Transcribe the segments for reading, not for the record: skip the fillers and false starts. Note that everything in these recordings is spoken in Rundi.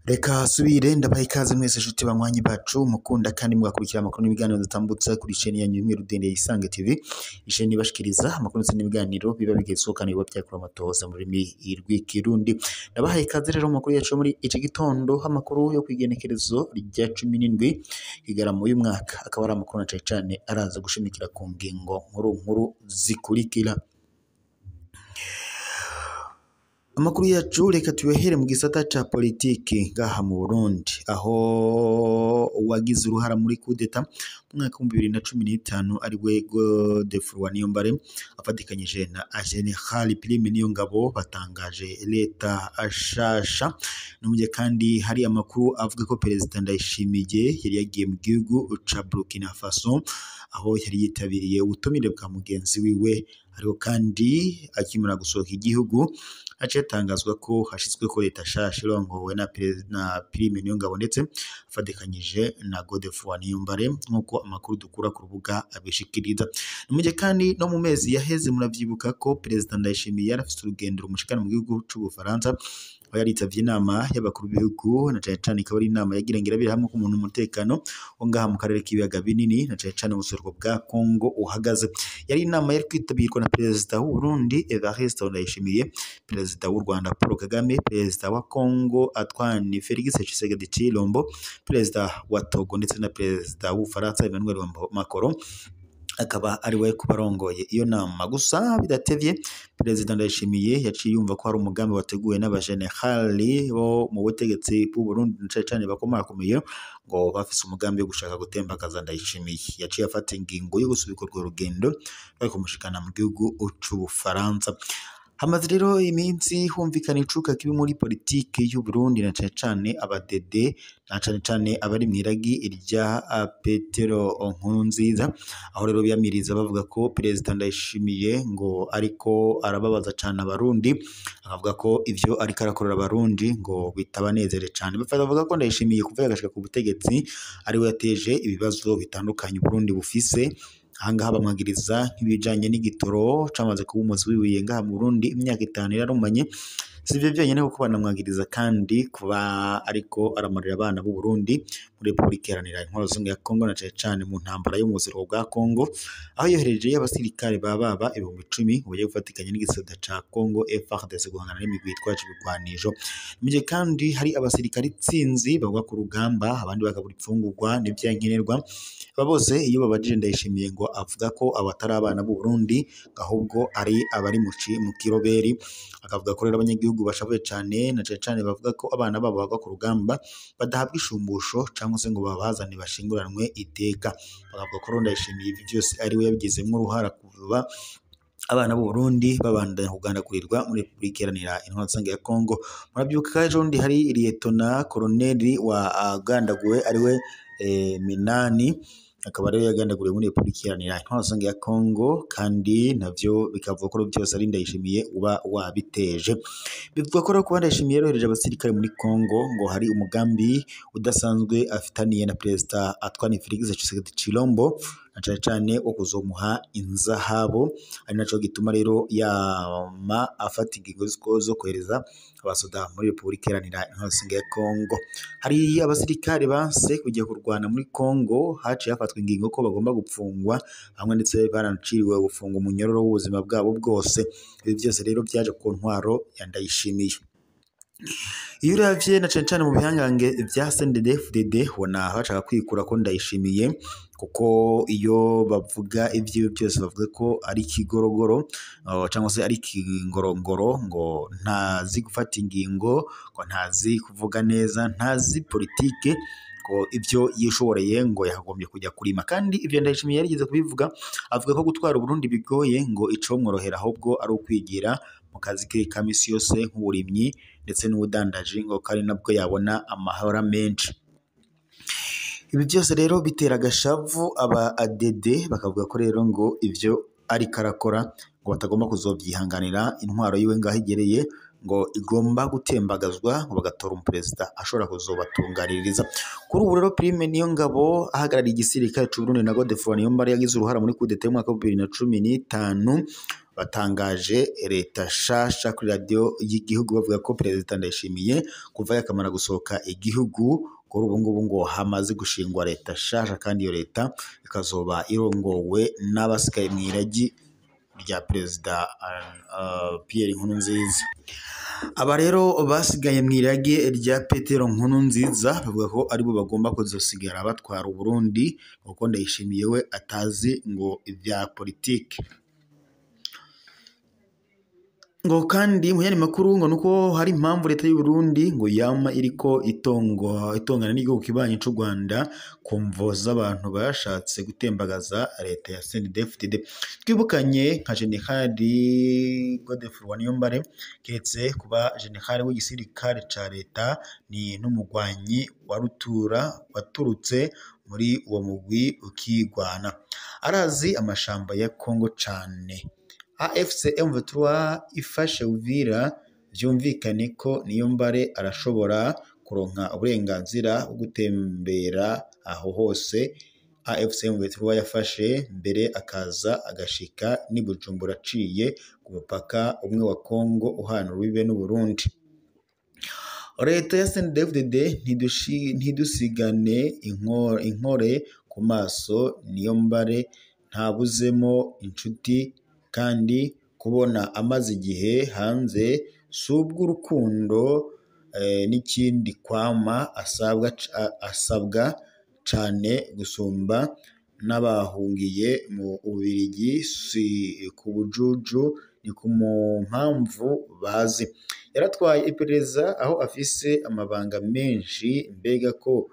Reka subire ndabaha ikaze mwese nshuti banywanyi bacu mukunda kandi mugakurikira amakuru n'ibiganiro dutambutsa kuri chaîne yanyu imwe rudende Isange TV, isheni ibashikiriza amakuru ndetse n'ibiganiro biba bigezweho kandi biba byakura amatohoza mu rurimi rw'ikirundi. Ndabaha ikaze rero mu makuru yacu muri iki gitondo, amakuru yo kwigenekerezo rya 17 Kigarama uyu mwaka, akaba ari amakuru na cane cane araza gushimikira ku ngingo nkuru nkuru zikurikira. Amakuru yacu reka tuyahere mu gisata ca politiki ngaha mu Burundi, aho uwagize uruhara muri kudeta mu mwaka wa 2015 ari we Godefroid Niyombare afatikanyije na General Prime Niyongabo batangaje leta ashasha. N'umuje kandi hari amakuru avuga ko Perezida Ndayishimiye yari yagiye mu gihugu ca Burkina Faso, aho yari yitabiriye ubutumire bwa mugenzi wiwe, ariko kandi akimara gusohoka igihugu haciye hatangazwa ko hashizweko leta shasha irongowe na Prime Niyongabo ndetse afatikanyije na Godefroid Niyombare, nk'uko amakuru dukura ku rubuga abishikiriza. Nimuje kandi no mu mezi yaheze muravyibuka ko Perezida Ndayishimiye yarafise urugendo rumushikana mu gihugu c'Ubufaransa, aho yaritavye inama y'abakuru b'ibihugu, na cane cane ikaba ari inama yagira ngo irabire hamwe ko umuntu umutekano wo ngaha mu karere k'ibiyaga binini na cane cane ubuseruko bwa Kongo uhagaze. Yari inama yari kwitabirwa na Perezida w'u Burundi Evariste Ndayishimiye, Perezida w'u Rwanda Paul Kagame, Perezida wa Kongo Antoine Felix Tshisekedi Tshilombo, Perezida wa Togo ndetse na Perezida w'Ubufaransa Emmanuel Macron, akaba ari we kubarongoye iyo nama. Gusa bidatevye Perezida Ndayishimiye yaciye yumva ko hari umugambi wateguwe n'abajenerali bo mu butegetsi bw'u Burundi na cane cane bakomakomeye, ngo bafise umugambi wo gushaka gutembagaza Ndayishimiye. Yaciye afata ingingo yo gusubika urwo rugendo bari kumushikana mu gihugu c'Ubufaransa. Hamaze rero iminsi humvikana icuka kibi muri politike y'u Burundi, na cane cane abadede na cane cane abari mw'iragi rya Petero Nkurunziza, aho rero biyamiriza bavuga ko Perezida Ndayishimiye ngo ariko arababaza cane abarundi, akavuga ko ivyo ariko arakorera abarundi ngo bitabanezere cane. Bavuga ko Ndayishimiye kuva yagashika ku butegetsi ariwe yateje ibibazo bitandukanye Burundi bufise. Ahangaha bamwagiriza nk'ibijanye n'igitoro camaze kuba umuzi wiwiye ngaha mu Burundi imyaka 5 yararumanye. Si ivyo vyonyene kuko banamwagiriza kandi kuba ariko aramarira abana b'u Burundi muri Republika Iharanira Intwaro Rusange ya Kongo, na cane cane mu ntambara yo mu buseruko bwa Kongo, aho yohereje abasirikare baba 10,000 ngo baje gufatikanya n'igisata ca Kongo FARDC guhangana n'imigwi yitwaje ibigwanisho. Mu gihe kandi hari abasirikare itsinzi bagwa ku rugamba, abandi bakabura imfungurwa n'ivyankenerwa. Aba bose iyo babajije Ndayishimiye ngo avuga ko abatari abana b'u Burundi ahubwo ari abari mu kiroberi, akavuga ko rero abanyagihugu bashavuye cane na cane cane bavuga ko abana babo bagwa ku rugamba badahabwa ishumbusho cyangwa se ngo babazane bashinguranwe iteka. Bakavuga ko Ndayishimiye ibi byose ari we yabigizemwo uruhara kuva abana b'u Burundi babandanya kugandagurirwa muri Republika Iharanira Intwaro Rusange ya Kongo. Murabyibuka ejo bundi hari Liyetona Koloneli wagandaguwe ariwe Minani, akaba rero yagandaguriwe muri Republika Iharanira Intwaro Rusange ya Kongo, kandi navyo bikavuga ko byose ari Ndayishimiye uba wabiteje. Bivuga ko rero kuba Ndayishimiye yohereje abasirikare muri Kongo ngo hari umugambi udasanzwe afitaniye na Perezida Antoine Felix Tshisekedi Tshilombo, na cane cane wo kuzomuha inzahabu, ari naco gituma rero yama afata ingingo zo kohereza abasoda muri Republika Iharanira Intwaro Rusange ya Kongo. Hari abasirikare banse kujya kurwana muri Kongo, haciye hafatwa ingingo ko bagomba gupfungwa, bamwe ndetse baranaciriwe gufungwa umunyororo w'ubuzima bwabo bwose. Ibi byose rero byaje ku ntwaro ya Ndayishimiye. Iyo uravye na cane cane mu bihangange vya CNDD-FDD ubona bashaka kwikura ko Ndayishimiye, kuko iyo bavuga ivyiwe byose bavuga ko ari ikigorogoro cyangwa se ari ikingorongoro, ngo ntazi gufata ingingo, ngo ntazi kuvuga neza, ntazi politike, ko ivyo yishoboreye ngo yakagombye kujya kurima. Kandi ivyo Ndayishimiye yarigeze kubivuga, avuga ko gutwara Uburundi bigoye, ngo icomworohera ahubwo ari ukwigira mu kazi ke ka misi yose nk'uburimyi ndetse n'ubudandaji, ngo kandi nabwo yabona amahora menshi. Ibi byose rero bitera agashavu aba ADD, bakavuga ko rero ngo ivyo ariko arakora ngo batagomba kuzovyihanganira, intwaro yiwe ngaho igereye ngo igomba gutembagazwa ngo bagatora umuperezida ashobora kuzobatunganiriza. Kuri ubu rero Prime Niyongabo ahagarariye igisirikare c'u Burundi na Godefroid Niyombare yagize uruhara muri kudeta y'umwaka wa 2015 batangaje leta shasha kuri radiyo y'igihugu bavuga ko Perezida Ndayishimiye kuva yakamara gusohoka igihugu kuri ubu ngubu ngo hamaze gushingwa leta shasha, kandi iyo leta ikazoba irongowe n'abasigaye mu iragi rya Perezida Pierre Nkurunziza. Aba rero basigaye mu irage rya Petero Nkurunziza bavuga ko aribo bagomba kuzosigara batwara Uburundi kuko Ndayishimiye we atazi ngo ibya politike. Ngo kandi mu yandi makuru ngo nuko hari impamvu leta y'u Burundi ngo yama iriko itongana n'igihugu kibanyi c'u Rwanda ku mvo z'abantu bashatse gutembagaza leta ya CNDD-FDD. Twibukanye nka Jenerali Godefroid Niyombare, keretse kuba jenerali w'igisirikare ca leta ni n'umugwanyi wa rutura waturutse muri uwo mugwi ukigwana, arazi amashamba ya Kongo cane. AFC M23 ifashe Uvira, vyumvikane ko Niyombare arashobora kuronka uburenganzira bwo gutembera aho hose AFC M23 yafashe, mbere akaza agashika n'i Bujumbura aciye ku mupaka umwe wa Kongo uhana urubibe n'Uburundi. Leta ya CNDD-FDD ntidusigane inkore ku maso, Niyombare ntabuzemo inshuti, kandi kubona amaze igihe hanze si ubw'urukundo n'ikindi kwama asabwa cane gusumba n'abahungiye mu Bubiligi, si ku bujuju ni ku mpamvu bazi. Yaratwaye iperereza aho afise amabanga menshi, mbega ko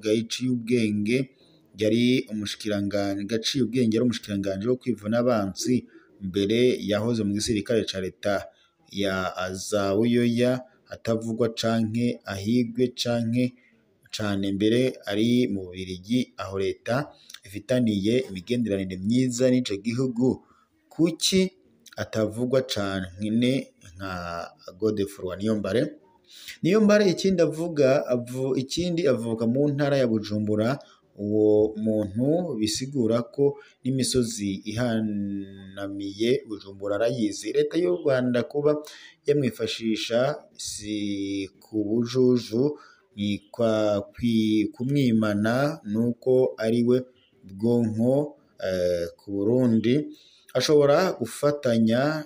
gaciye ubwenge yari umushikiranganji wo kwivuna abansi, mbere yahoze mu gisirikare ca leta ya Azabuyoya atavugwa canke ahigwe canke cane, mbere ari mu Bubiligi aho leta ifitaniye imigenderanire myiza n'ico gihugu. Kuki atavugwa cane nka Godefroid Niyombare? Niyombare ikindi avuka mu ntara ya Bujumbura, uwo muntu bisigura ko n'imisozi ihanamiye Bujumbura arayizi. Leta y'u Rwanda kuba yamwifashisha si ku bujuju, ni kumwimana nuko ariwe bwonko ku Burundi, ashobora gufatanya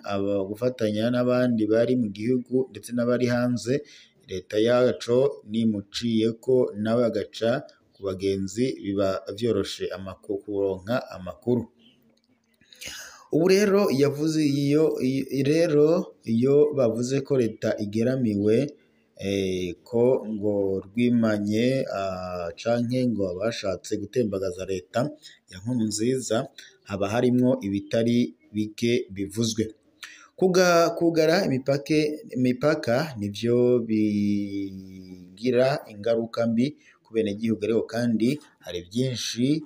n'abandi bari mu gihugu ndetse n'abari hanze. Leta yaco nimuciyeko nawe agaca ku bagenzi, biba vyoroshe kuronka amakuru. Ubu rero yavuze iyo bavuze ko leta igeramiwe ko ngo rwimanye canke ngo abashatse gutembagaza leta ya Nkurunziza, haba harimwo ibitari bike bivuzwe. Kugara imipaka nivyo bigira ingaruka mbi ku benegihugu, ariko kandi hari vyinshi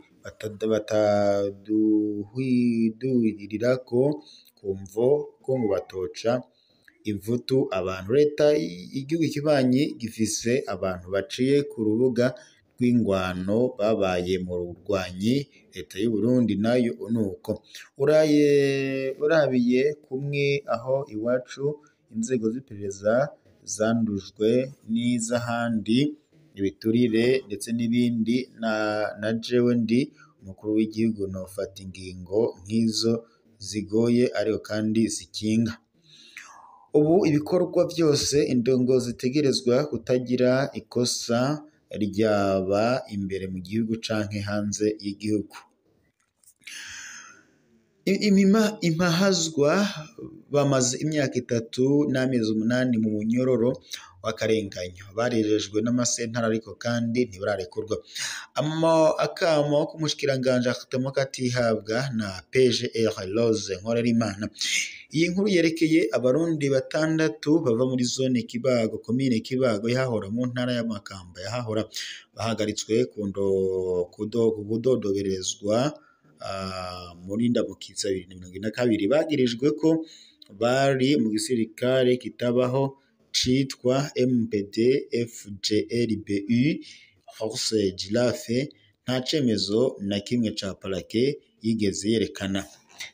bataduhidurirako ku mvo ko ngo batoca ivutu abantu. Leta igihugu kibanyi gifise abantu baciye ku rubuga rw'ingwano babaye mu rugwanyi, leta y'u Burundi nayo nuko. Urabiye kumwe aho iwacu inzego z'iperereza zandujwe n'iz'ahandi, ibiturire ndetse n'ibindi, na jewe ndi umukuru w'igihugu nofata ingingo nk'izo zigoye ariko kandi zikinga. Ubu ibikorwa vyose indongo zitegerezwa kutagira ikosa ryaba imbere mu gihugu canke hanze y'igihugu. Impahazwa bamaze imyaka 3 n'amezi 8 mu munyororo w'akarenganyo, barerejwe n'amasentare ariko kandi ntibararekurwa. Akamo k'umushikiranganji Arthur Katihabwa na PGR Rose Nkorerimana. Iyi nkuru yerekeye abarundi 6 bava muri zone Kibago, komine Kibago yahahora mu ntara ya Makamba yahahora, bahagaritswe kudodoberezwa muri Ndamukitsa 2022, bagirijwe ko bari mu gisirikare kitabaho citwa MPD FGLBU Force Giraffe, nta cemezo na kimwe ca parake yigeze yerekana.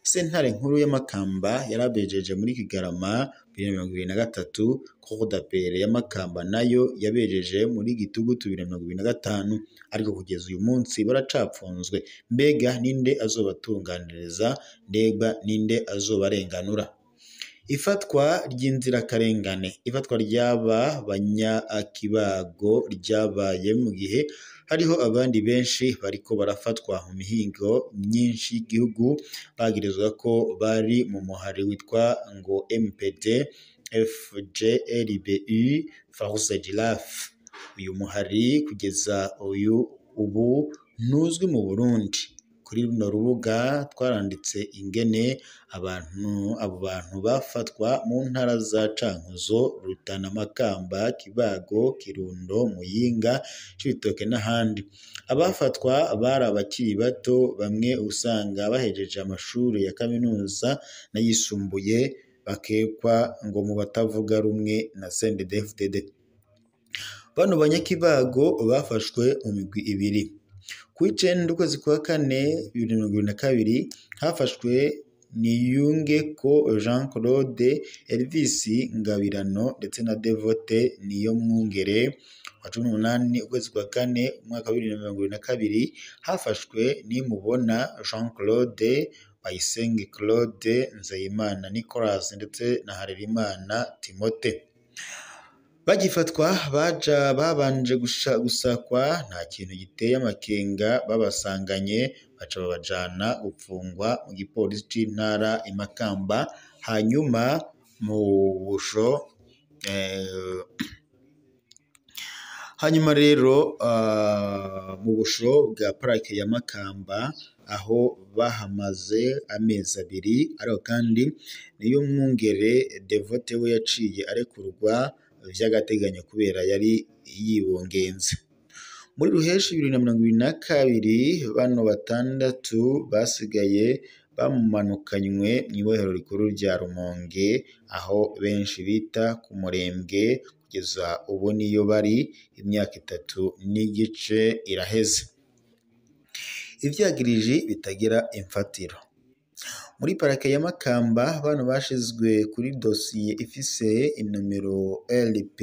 Sentare nkuru y'Amakamba yarabejeje muri Kigarama 2023, Cour d'appel y'Amakamba nayo yabejeje muri Gitugutu 2025, ariko kugeza uyu munsi baracapfunzwe. Mbega ninde azobatunganiriza? Mbega ninde azobarenganura? Ifatwa ry'inzirakarengane, ifatwa ry'aba banyakibago ryabaye mu gihe hariho abandi benshi bariko barafatwa mu mihingo myinshi y'igihugu bagirizwa ko bari mu muhari witwa ngo MPD FGLBU Force Giraffe. Uyu muhari kugeza uyu ubu ntuzwi mu Burundi. Kuri runo rubuga twaranditse ingene abantu abo bantu bafatwa mu ntara za Cankuzo, Rutana, Makamba, Kibago, Kirundo, Muyinga, Cibitoke n'ahandi. Abafatwa bari abakiri bato, bamwe usanga bahejeje amashuri ya kaminuza n'ayisumbuye, bakekwa ngo mu batavuga rumwe na CNDD-FDD. Bano banyakibago bafashwe mu migwi ibiri. Ku 9 ukwezi kwa kane 2022 hafashwe Niyungeko Jean Claude, Elvis Ngabirano ndetse na Devote Niyomwungere. Ku 18 ukwezi kwa kane umwaka wa 2022 hafashwe Nimubona Jean Claude, Bayisenge Claude, Nzeyimana Nicolas ndetse na Harerimana Timote. Bagifatwa baja babanje gusakwa, nta kintu giteye amakenga babasanganye, baca babajana gupfungwa mu gipolisi c'intara i Makamba, hanyuma mu busho hanyuma rero mu busho bwa parake ya Makamba aho bahamaze amezi abiri. Ariko kandi niyo mwungere Devote we yaciye arekurwa vy'agateganyo kubera yari yibungenze. Muri Ruheshi 2022 bano batandatu basigaye bamumanukanywe mw'ibohero rikuru rya Rumonge, aho benshi bita ku Murembwe, kugeza ubu niyo bari, imyaka 3 n'igice iraheze. Ivyagiriji bitagira imfatiro. Muri parake ya Makamba bano bashizwe kuri dosiye ifise inomero LP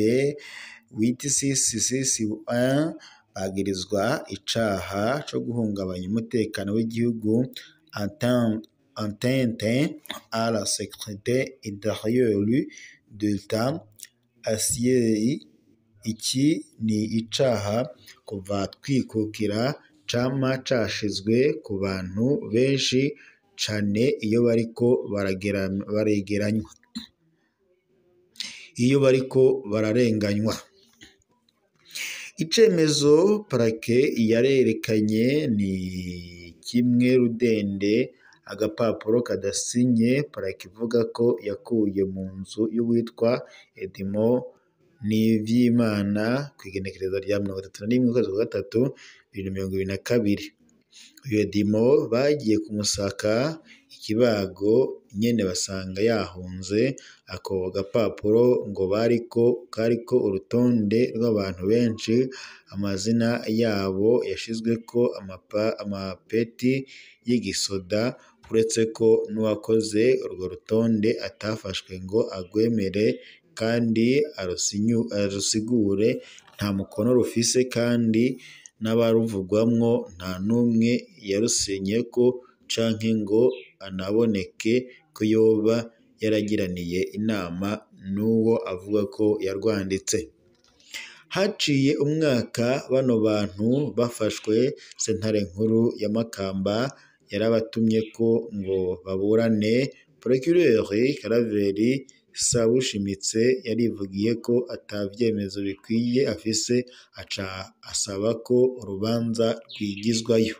8661, bagirizwa icaha co guhungabanya umutekano w'igihugu, atteinte à la sécurité intérieure de l'État ACI. Iki ni icaha kuva twikukira cama cashizwe ku bantu benshi cane iyo bariko baregeranywa, iyo bariko bararenganywa. Icemezo parake yarerekanye ni kimwe rudende, agapapuro kadasinye parake ivuga ko yakuye mu nzu y'uwitwa Edmond Nivyimana kw'igenekerezo rya 31 ukwezi kwa gatatu 2022. Uyu Edmond bagiye kumusaka ikibago nyene basanga yahunze. Ako gapapuro ngo bariko kariko urutonde rw'abantu benshi, amazina yabo yashizweko amapeti y'igisoda, uretse ko n'uwakoze urwo rutonde atafashwe ngo agwemere kandi arusigure, nta mukono rufise kandi n'abaruvugwamwo nta n'umwe yarusinyeko canke ngo anaboneke ko yoba yaragiraniye inama n'uwo avuga ko yarwanditse. Haciye umwaka bano bantu bafashwe, sentare nkuru ya Makamba yarabatumyeko ngo baburane. Procureur Karaveri Sabushimitse yarivugiye ko ata vyemezo bikwiye afise, aca asaba ko urubanza rwigizwayo.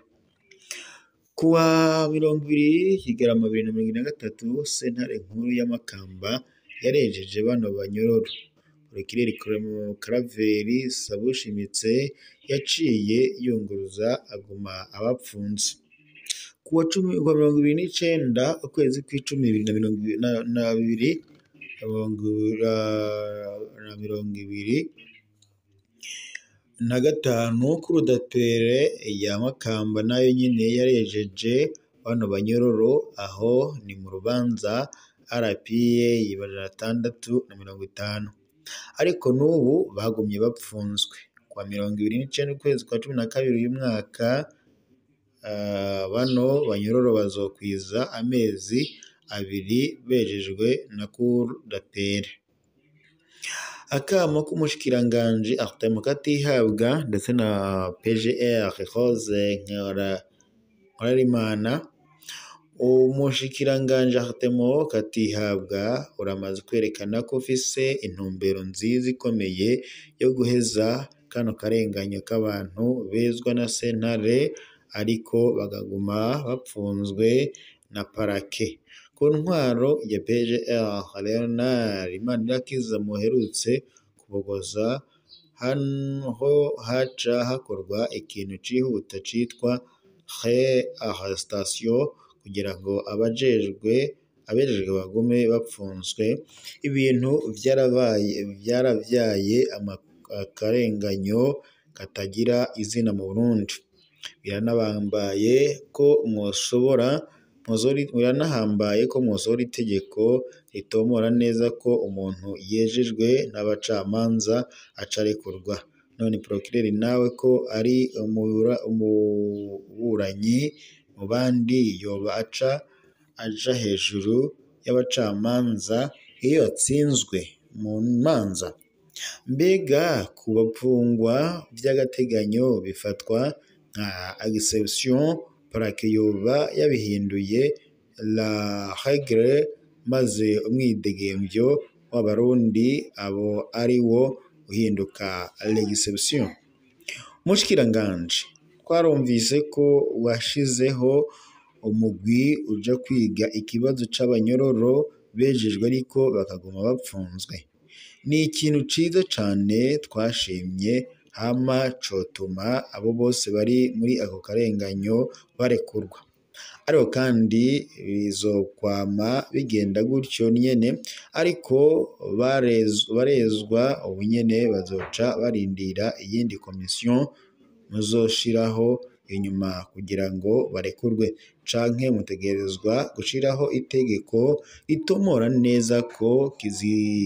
Kuwa 20 Kigarama 2023 sentare nkuru ya Makamba yarejeje bano banyororo. Procureur Karaveri Sabushimitse yaciye yunguruza aguma abapfunze. Kuwa 29 ukwezi kw'icumi 2025 kurudapere ya Makamba nayo nyene yarejeje bano banyororo, aho ni mu rubanza RPA 650, ariko n'ubu bagumye bapfunzwe. Kuwa 29 ukwezi kwa 12 uyu mwaka bano banyororo bazokwiza amezi 2 bejejwe na kurudapere. Akamo k'umushikiranganji Arthur Mukatihabwa ndetse na PGR Rose Nkorarimana. Umushikiranganji Arthur Mukatihabwa uramaze kwerekana ko ufise intumbero nziza ikomeye yo guheza kano karenganyo k'abantu bezwa na sentare ariko bakaguma bapfunzwe na parake. Ku ntwaro ya PGR Leonard Manirakiza muherutse kubogoza, hano haca hakorwa ikintu cihuta citwa re-arrestation kugira ngo abejejwe bagume bapfunzwe. Ibintu vyaravyaye akarenganyo katagira izina mu Burundi. Biranahambaye ko mwosohora itegeko ritomora neza ko umuntu yejejwe n'abacamanza aca arekurwa. None procureur nawe ko ari umuburanyi mu bandi yoba aca aja hejuru y'abacamanza iyo yatsinzwe mu manza? Mbega kubapfungwa vy'agateganyo bifatwa nka exception, parake yoba yabihinduye la règle maze umwidegemvyo w'abarundi abo ari wo uhinduka l'exception. Mushikiranganje, twarumvise ko washizeho umugwi uja kwiga ikibazo c'abanyororo bejejwe ariko bakaguma bapfunzwe. Ni ikintu ciza cane twashimye, hama cotuma abo bose bari muri ako karenganyo barekurwa. Ariko kandi bizokwama bigenda gutyo nyene, ariko barezwa ubu nyene bazoca barindira iyindi komisiyo muzoshiraho inyuma kugira ngo barekurwe, canke mutegerezwa gushiraho itegeko ritomora neza ko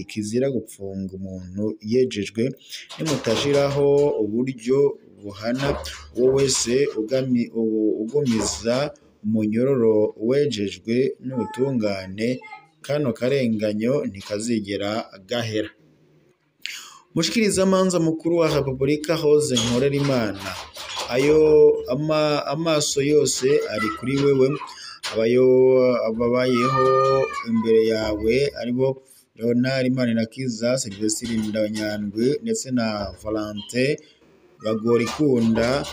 kizira gupfunga umuntu yejejwe. Nimutashiraho uburyo buhana uwo wese ugumiza umunyororo wejejwe n'ubutungane, kano karenganyo ntikazigera gahera. Mushikirizamanza mukuru wa Repubulika Rose Nkorerimana, ayo amaso yose ari kuri wewe, ababayeho imbere yawe aribo Leonard Manirakiza, Sylvestre Ndabanyandwi ndetse na Valentin Bagorikunda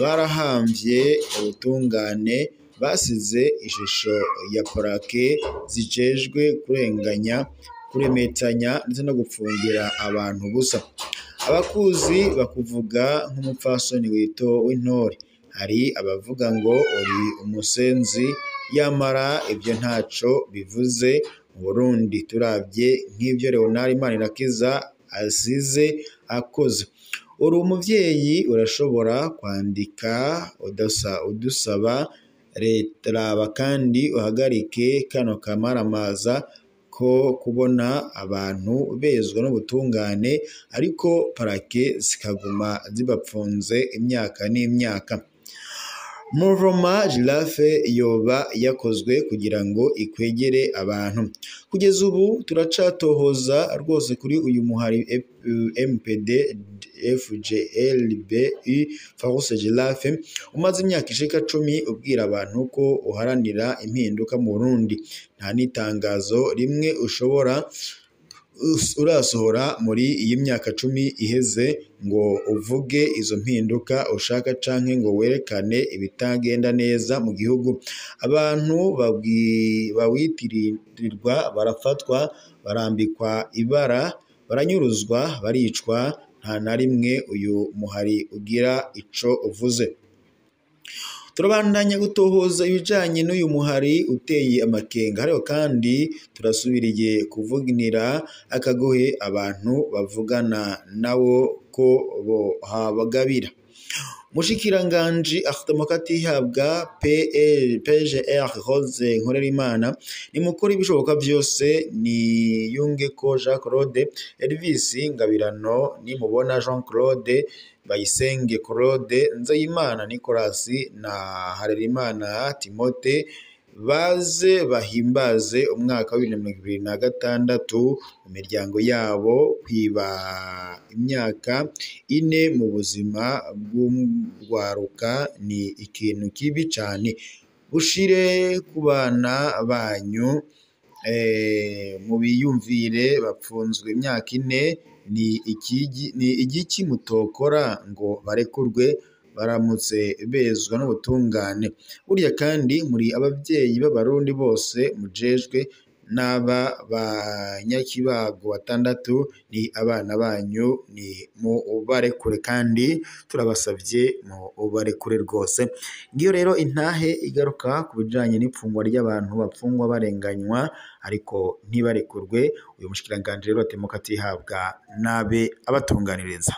barahamvye ubutungane, basize ishusho ya parake zijejwe kurenganya, kuremetanya ndetse no gupfungira abantu ubusa. Abakuzi bakuvuga nk'umupfasoni w'intore, hari abavuga ngo uri umusenzi, yamara ibyo ntaco bivuze mu Burundi turavye nk'ivyo Leonard Manirakiza asize akoze. Uri umuvyeyi urashobora kwandika udusaba raba kandi uhagarike kano kamaramaza ko kubona abantu bezwa n'ubutungane ariko parake zikaguma zibapfunze imyaka n'imyaka. Mouvement Giraffe yoba yakozwe kugira ngo ikwegere abantu. Kugeza ubu turacatohoza rwose kuri uyu muhari MPD FGLBU Force Giraffe umaze imyaka ishika 10 ubwira abantu ko uharanira impinduka mu Burundi. Nta n'itangazo rimwe ushobora urasohora muri iyi myaka 10 iheze ngo uvuge izo mpinduka ushaka canke ngo werekane ibitagenda neza mu gihugu. Abantu bawitirirwa barafatwa, barambikwa ibara, baranyuruzwa, baricwa, nta na rimwe uyu muhari ugira ico uvuze. Turabandanya gutohoza ibijanye n'uyu muhari uteye amakenga, ariko kandi turasubiriye kuvugnira akagohe abantu bavugana nawo ko bohabagabira. Mushikiranganji Arthemokatihabwa PGR Rose Nkorerimana nimukora ibishoboka vyose niyunge ko Jean Claude Elvis Ngabirano, Nimubona Jean Claude, Bayisenge Claude, Nzeyimana Nicolas na Harerimana Timote baze bahimbaze umwaka wa 2026 mu miryango yabo. Kwiba imyaka 4 mu buzima bw'urwaruka ni ikintu kibi cane, bushire ku bana banyu mubiyumvire bapfunzwe imyaka 4 ni igiki mutokora ngo barekurwe baramutse bezwa n'ubutungane. Burya kandi muri abavyeyi b'abarundi bose mujejwe n'aba banyakibago 6 ni abana banyu, ni mubarekure kandi turabasavye mubarekure rwose. Ngiyo rero intahe igaruka ku bijanye n'ipfungwa ry'abantu bapfungwa barenganywa ariko ntibarekurwe. Uyu mushikiranganji rero Arthemokatihabwa nabe abatunganiriza.